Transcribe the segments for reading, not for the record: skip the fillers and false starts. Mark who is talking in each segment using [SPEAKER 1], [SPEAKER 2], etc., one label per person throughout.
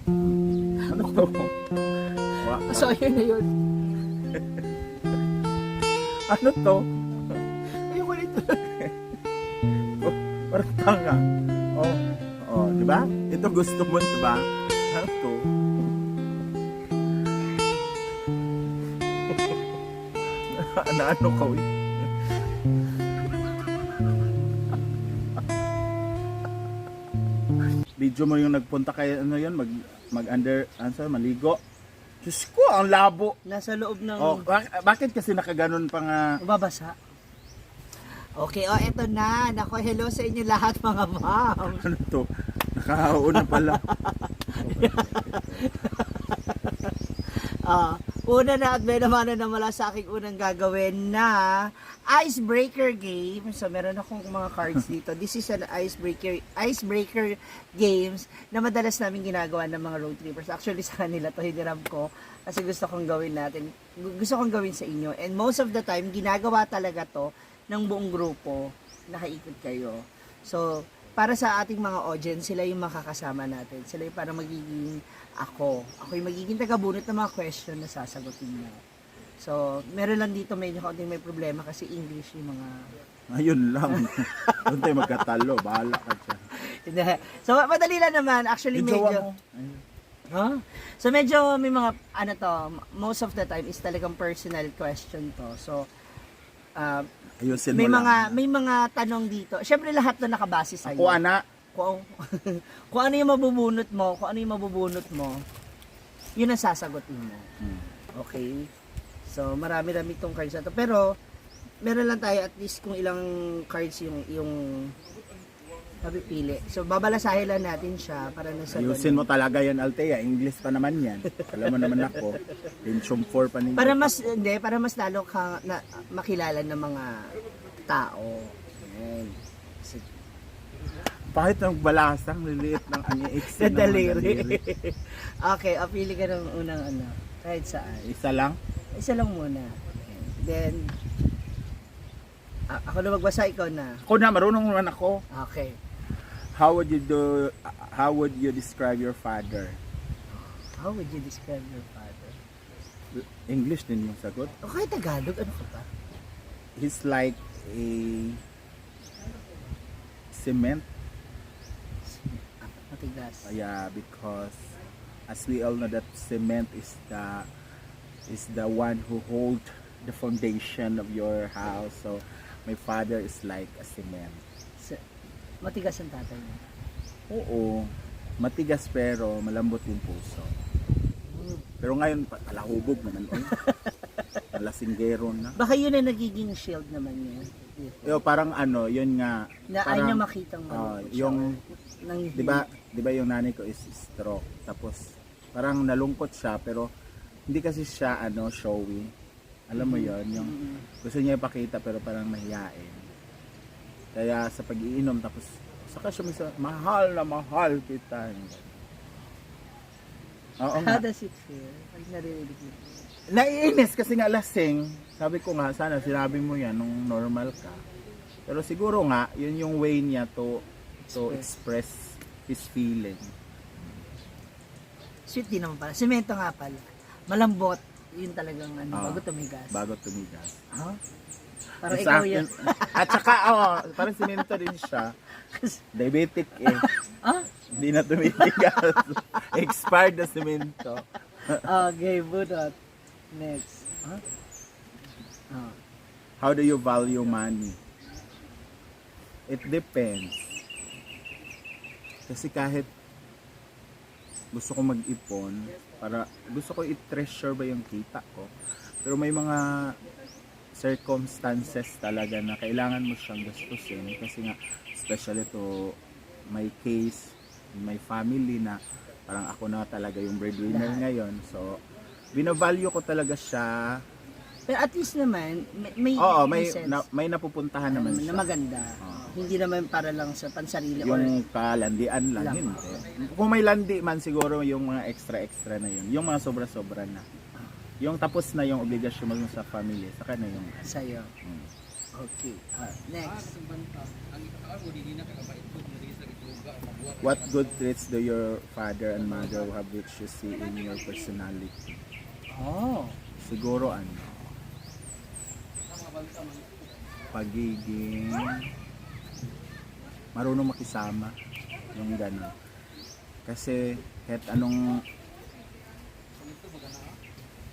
[SPEAKER 1] Ano to?
[SPEAKER 2] So, ayun na yun.
[SPEAKER 1] Ano to?
[SPEAKER 2] Ayoko nito.
[SPEAKER 1] Parang tanga. Oh, oh, di ba? Ito gusto mo, di ba? Ano to? Ano ka, uy? Video mo yung nagpunta kay ano yun, maligo. Diyos ko, ang labo.
[SPEAKER 2] Nasa loob ng...
[SPEAKER 1] Oh, bakit kasi nakaganon pa nga?
[SPEAKER 2] Babasa. Okay, eto na. Nako, hello sa inyo lahat mga ma'am.
[SPEAKER 1] Ano to? Nakakauna pala.
[SPEAKER 2] Una na at may naman na mula sa aking unang gagawin na icebreaker game. So, meron akong mga cards dito. This is an icebreaker games na madalas namin ginagawa ng mga road trippers. Actually, sa kanila to hiniram ko kasi gusto kong gawin natin. Gusto kong gawin sa inyo. And most of the time, ginagawa talaga to ng buong grupo. Nakaikot kayo. So, para sa ating mga audience, sila yung makakasama natin. Sila yung para magiging ako. Ako yung magiging tagabunot ng mga question na sasagutin niyo. So, meron lang dito medyo kaunting may problema kasi English yung mga...
[SPEAKER 1] Ayun lang. Doon tayo magkatalo. Bahala ka dyan.
[SPEAKER 2] So, madali lang naman. Actually,
[SPEAKER 1] Yung jowa
[SPEAKER 2] medyo...
[SPEAKER 1] mo. Ayun.
[SPEAKER 2] Huh? So, medyo may mga, ano to, most of the time is talagang personal question to. So,
[SPEAKER 1] Ayusin mo
[SPEAKER 2] may
[SPEAKER 1] lang.
[SPEAKER 2] may mga tanong dito. Syempre lahat na nakabase sa
[SPEAKER 1] Ako, ana.
[SPEAKER 2] Kung ano yung mabubunot mo, yun ang sasagutin mo. Okay? So, marami-rami itong cards na to. Pero, meron lang tayo at least kung ilang cards yung mapipili. So, babalasahin lang natin siya para nasa
[SPEAKER 1] Ayusin mo talaga yan, Althea. English pa naman yan. Alam mo naman ako. Pinchum 4 pa ninyo.
[SPEAKER 2] para mas lalo ka na, makilala ng mga tao. Ayan.
[SPEAKER 1] Bakit ang balasang liliit ng iksi
[SPEAKER 2] Sa
[SPEAKER 1] ng mga
[SPEAKER 2] daliri. Okay, pili ka ng unang ano. Kahit saan.
[SPEAKER 1] Isa lang?
[SPEAKER 2] Isa lang muna. Ayan. Then, ako na magbasa, ikaw na.
[SPEAKER 1] Ako na, marunong naman ako.
[SPEAKER 2] Okay.
[SPEAKER 1] How would you describe your father?
[SPEAKER 2] How would you describe your father?
[SPEAKER 1] English din yung sagot.
[SPEAKER 2] Okay, Tagalog. Ano ka ba?
[SPEAKER 1] He's like a cement.
[SPEAKER 2] Matigas.
[SPEAKER 1] Yeah, because as we all know that cement is the one who hold the foundation of your house. So my father is like a cement.
[SPEAKER 2] Matigas ang tatay mo.
[SPEAKER 1] Oo. Matigas pero malambot yung puso. Pero ngayon palahubog naman eh. Malasinggero na.
[SPEAKER 2] Baka yun ang nagiging shield naman niya.
[SPEAKER 1] Yo, parang ano, yun nga.
[SPEAKER 2] Na ayaw niya makitang
[SPEAKER 1] yung, di ba yung nanay ko is stroke. Tapos parang nalungkot siya pero hindi kasi siya showy. Alam mo yon, yung gusto niya ipakita pero parang mahiyain. Kaya sa pag-iinom tapos saka siya minsan, mahal na mahal kita. Oo
[SPEAKER 2] How
[SPEAKER 1] nga.
[SPEAKER 2] does it feel? Pag narinig mo?
[SPEAKER 1] Naiinis kasi nga lasing. Sabi ko nga, sana sinabi mo yan nung normal ka. Pero siguro nga, yun yung way niya to express his feeling.
[SPEAKER 2] Sweet din naman pala. Semento nga pala. Malambot. Yun talagang bago tumigas.
[SPEAKER 1] Bago tumigas.
[SPEAKER 2] Huh? Parang
[SPEAKER 1] Sa
[SPEAKER 2] ikaw
[SPEAKER 1] akin-
[SPEAKER 2] yan.
[SPEAKER 1] At saka, parang simento din siya. Diabetic eh. Hindi na tumitigas. Expired na simento.
[SPEAKER 2] Okay, bunot. Next.
[SPEAKER 1] How do you value money? It depends. Kasi kahit gusto ko mag-ipon, gusto ko i-treasure ba yung kita ko. Pero may mga circumstances talaga na kailangan mo siyang gastusin. Kasi nga, especially to my case, my family na parang ako na talaga yung breadwinner ngayon. So, binavalue ko talaga siya.
[SPEAKER 2] Pero at least naman, may
[SPEAKER 1] Oo,
[SPEAKER 2] sense
[SPEAKER 1] may napupuntahan naman
[SPEAKER 2] na
[SPEAKER 1] siya.
[SPEAKER 2] maganda. Hindi naman para lang sa pansarili.
[SPEAKER 1] Yung kalandian lang,
[SPEAKER 2] Lang.
[SPEAKER 1] hindi. Kung may landi man siguro yung mga extra na yun. Yung mga sobra-sobra na. Yung tapos na yung obligasyon mo sa family, saka na yung
[SPEAKER 2] Sa'yo. Okay. Next.
[SPEAKER 1] What good traits do your father and mother have which you see in your personality?
[SPEAKER 2] Oh.
[SPEAKER 1] Siguro pagiging marunong makisama, yung gano'n. Kasi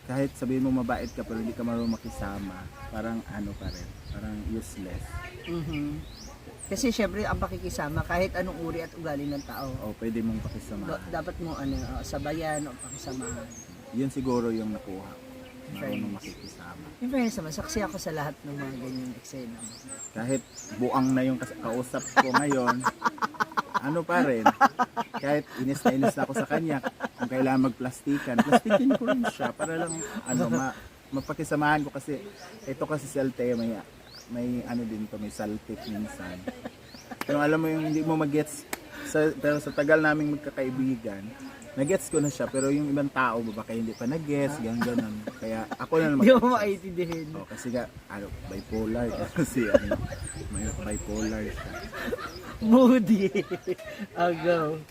[SPEAKER 1] kahit sabihin mo mabait ka pero hindi ka marunong makisama, parang pa rin, parang useless.
[SPEAKER 2] Mhm. Kasi syempre ang pakikisama kahit anong uri at ugali ng tao,
[SPEAKER 1] O pwede mong pakisama.
[SPEAKER 2] dapat mo sabayan o pakisamahan.
[SPEAKER 1] Yun siguro yung nakuha. Marunong
[SPEAKER 2] Fairness.
[SPEAKER 1] makikisama.
[SPEAKER 2] In fairness naman, saksi ako sa lahat ng mga ganyang eksena.
[SPEAKER 1] Kahit buang na yung kausap ko ngayon, pa rin. Kahit inis na inis ako sa kanya, kung kailangan magplastikan, plastikin ko rin siya para lang mapakisamahan ko kasi ito kasi si Althea may din to, may saltik minsan. Pero alam mo yung hindi mo magets pero sa tagal naming magkakaibigan, nagets ko na siya pero yung ibang tao baka hindi pa nagets, ganun. Kaya ako na naman.
[SPEAKER 2] Hindi mo maintindihin.
[SPEAKER 1] Kasi bipolar kasi may bipolar siya.
[SPEAKER 2] Moody. I'll go.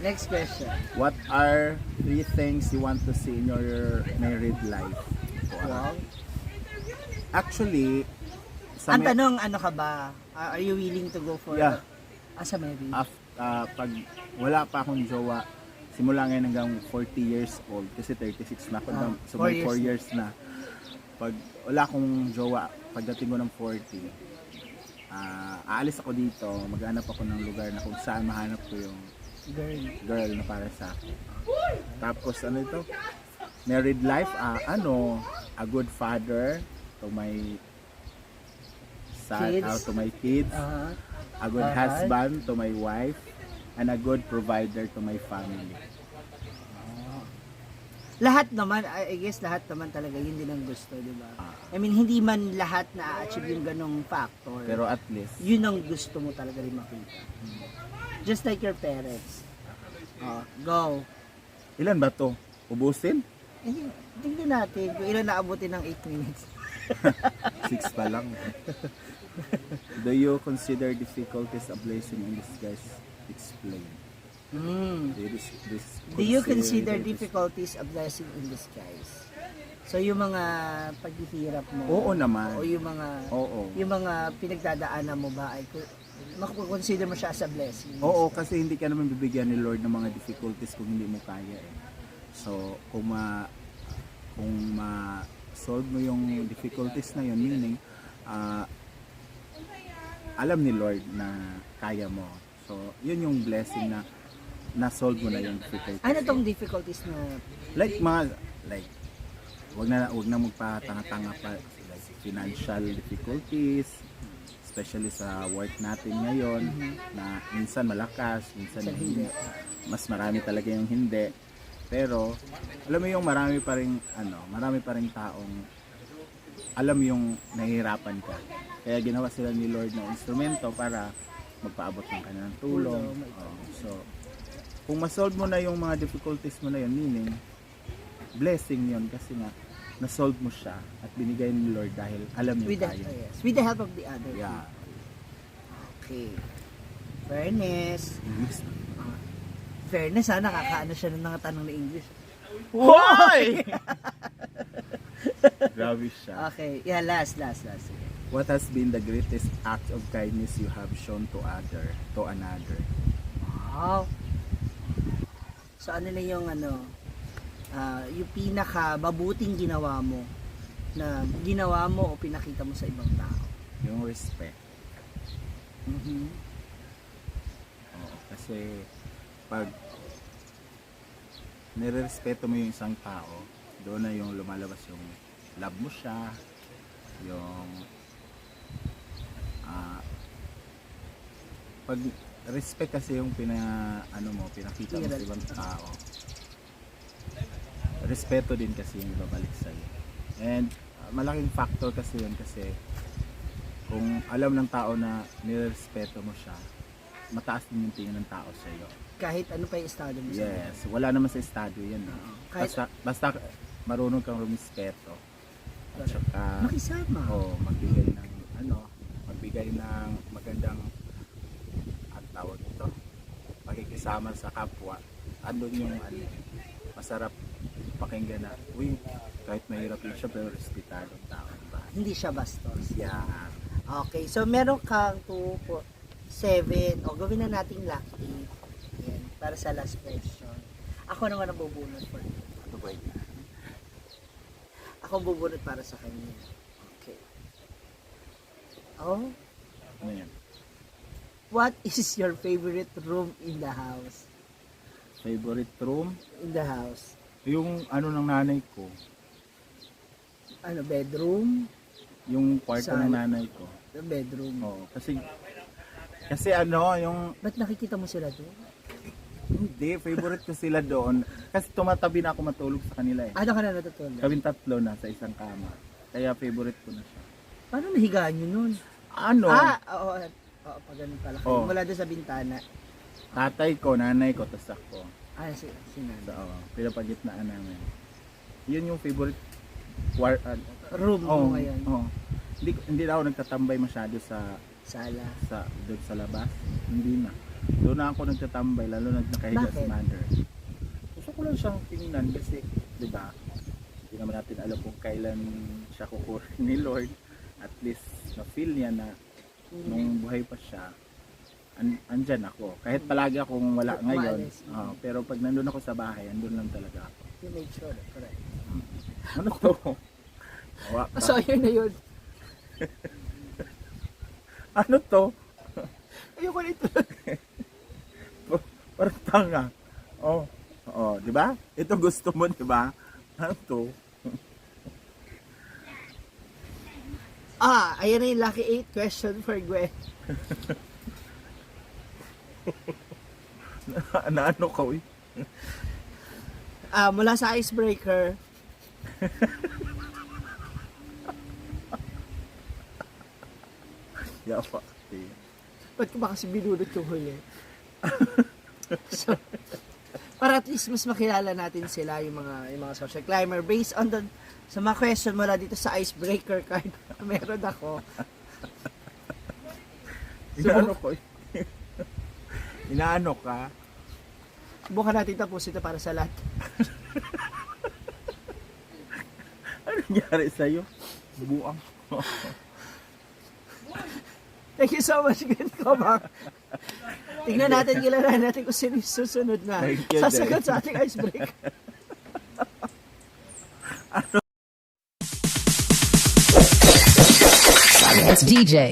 [SPEAKER 2] Next question.
[SPEAKER 1] What are 3 things you want to see in your married life?
[SPEAKER 2] Wow.
[SPEAKER 1] Actually,
[SPEAKER 2] Ang tanong, ano ka ba? Are you willing to go for
[SPEAKER 1] Yeah.
[SPEAKER 2] as a married?
[SPEAKER 1] Pag wala pa akong jowa, simula ngayon hanggang 40 years old, kasi 36 na ako, so may 4 years na. Pag wala akong jowa, pagdating ko ng 40, aalis ako dito, maghanap ako ng lugar na kung saan mahanap ko yung girl na para sa akin. Tapos married life, a good father to my son,
[SPEAKER 2] Kids.
[SPEAKER 1] to my kids, a good
[SPEAKER 2] Alright.
[SPEAKER 1] husband to my wife, and a good provider to my family.
[SPEAKER 2] Lahat naman, I guess lahat naman talaga yun din ang gusto, di ba? I mean, hindi man lahat na-achieve yung ganong factor.
[SPEAKER 1] Pero at least,
[SPEAKER 2] Yun ang gusto mo talaga rin makita. Just like your parents. Go.
[SPEAKER 1] ilan ba to? Ubusin?
[SPEAKER 2] Tingnan natin kung ilan naabutin ng 8 minutes.
[SPEAKER 1] 6 pa lang. Do you consider difficulties a blessing in disguise? Explain.
[SPEAKER 2] Do you consider difficulties a blessing in disguise? So yung mga paghihirap mo,
[SPEAKER 1] Oo naman.
[SPEAKER 2] o yung mga
[SPEAKER 1] Oo.
[SPEAKER 2] yung mga pinagdadaanan mo ba ay makukonsider mo siya as a blessing?
[SPEAKER 1] Oo, kasi hindi ka naman bibigyan ni Lord ng mga difficulties kung hindi mo kaya eh. So, kung ma-solve mo yung difficulties na yun, meaning, alam ni Lord na kaya mo. So, yun yung blessing na na-solve mo na yung difficulties.
[SPEAKER 2] Ano tong difficulties na
[SPEAKER 1] Like, wag na magpatanga-tanga pa, like financial difficulties, especially sa work natin ngayon, na minsan malakas, minsan hindi. Mas marami talaga yung hindi. Pero alam mo yung marami pa ring taong alam yung nahihirapan ka. Kaya ginawa sila ni Lord na instrumento para magpaabot ng kanilang tulong. So kung ma-solve mo na yung mga difficulties mo na yun, meaning blessing yun kasi nga na-solve mo siya at binigay ni Lord dahil alam niya kaya.
[SPEAKER 2] with the help of the other
[SPEAKER 1] Yeah.
[SPEAKER 2] Okay. Fairness.
[SPEAKER 1] English.
[SPEAKER 2] Fairness nakakaano siya ng mga tanong na English.
[SPEAKER 1] Why? Grabe siya.
[SPEAKER 2] Okay, yeah, last.
[SPEAKER 1] What has been the greatest act of kindness you have shown to another?
[SPEAKER 2] Wow. So ano na yung yung pinaka mabuting ginawa mo o pinakita mo sa ibang tao?
[SPEAKER 1] Yung respect. Oo, kasi pag nirerespeto mo yung isang tao, doon na yung lumalabas yung love mo siya, yung pag respect kasi yung pinakita mo sa ibang tao. Respeto din kasi yung babalik sa'yo. And malaking factor kasi yun kasi kung alam ng tao na nirespeto mo siya, mataas din yung tingin ng tao sa'yo.
[SPEAKER 2] Kahit ano pa yung estado mo sa
[SPEAKER 1] Yes, wala naman sa estado yan. Basta marunong kang rumispeto. At saka
[SPEAKER 2] makisama.
[SPEAKER 1] magbigay magbigay ng magandang ang tawag ito, pakikisama sa kapwa. Andun yung masarap pakinggan na, uy, kahit mahirap yun siya pero respetadong tao. Diba?
[SPEAKER 2] Hindi siya bastos.
[SPEAKER 1] Yeah.
[SPEAKER 2] Okay, so meron kang 2, 4, 7. O, gawin na nating lucky. Yan, para sa last question. Ako naman ang bubunot for you.
[SPEAKER 1] Ano ba yun?
[SPEAKER 2] Ako ang bubunot para sa kanya. Okay. Oh,
[SPEAKER 1] Ano yan?
[SPEAKER 2] what is your favorite room in the house?
[SPEAKER 1] Favorite room?
[SPEAKER 2] In the house.
[SPEAKER 1] Yung ano ng nanay ko,
[SPEAKER 2] Ano, bedroom?
[SPEAKER 1] yung kwarto
[SPEAKER 2] Saan?
[SPEAKER 1] ng nanay ko.
[SPEAKER 2] The bedroom.
[SPEAKER 1] Oo, kasi ano, yung
[SPEAKER 2] Ba't nakikita mo sila doon?
[SPEAKER 1] hindi, favorite ko sila doon. Kasi tumatabi na ako matulog sa kanila eh.
[SPEAKER 2] Ano ka na natutulog?
[SPEAKER 1] Kaming tatlo na sa isang kama. Kaya favorite ko na siya.
[SPEAKER 2] Paano nahigaan nyo nun?
[SPEAKER 1] Ano?
[SPEAKER 2] Oo. Oo, pag ganun pala.
[SPEAKER 1] Oo.
[SPEAKER 2] Mula doon sa bintana.
[SPEAKER 1] Tatay ko, nanay ko, tas ako.
[SPEAKER 2] Si
[SPEAKER 1] So,
[SPEAKER 2] nanay.
[SPEAKER 1] pinapagitnaan namin. Yun yung favorite
[SPEAKER 2] Room mo ngayon.
[SPEAKER 1] Hindi na ako nagtatambay masyado sa
[SPEAKER 2] Sala.
[SPEAKER 1] doon sa labas. Hindi na. Doon na ako nagtatambay, lalo na nakahiga
[SPEAKER 2] Bakit?
[SPEAKER 1] si mother. Gusto ko lang siyang tingnan kasi, di ba, hindi naman natin alam kung kailan siya kukurin ni Lord. At least, na-feel niya na nung buhay pa siya, andyan ako. Kahit palagi akong wala ngayon.
[SPEAKER 2] Umalis.
[SPEAKER 1] Pero pag nandun ako sa bahay, andun lang talaga ako.
[SPEAKER 2] You make sure. Correct.
[SPEAKER 1] Ano to? Awa ka.
[SPEAKER 2] So, yun na yun.
[SPEAKER 1] Ano to?
[SPEAKER 2] Ayoko nito.
[SPEAKER 1] Parang tanga. Di ba? Ito gusto mo, di ba? Ano to?
[SPEAKER 2] Ayan na yung lucky 8 question for Gwen.
[SPEAKER 1] Ano ka, uy?
[SPEAKER 2] Mula sa icebreaker,
[SPEAKER 1] Yawa.
[SPEAKER 2] ba't ko ba kasi binunod yung huli? So, para at least mas makilala natin sila yung mga social climber based on sa mga question mula dito sa icebreaker card na meron ako.
[SPEAKER 1] Inaano ko? Inaano ka?
[SPEAKER 2] Subukan natin tapos ito para sa lahat.
[SPEAKER 1] Ano nangyari sa'yo? Buang.
[SPEAKER 2] Thank you so much, Gwen Kobang. Tingnan natin, kilala natin kung sino yung susunod na
[SPEAKER 1] Thank you,
[SPEAKER 2] sasagot sa ating icebreaker.
[SPEAKER 3] It's DJ.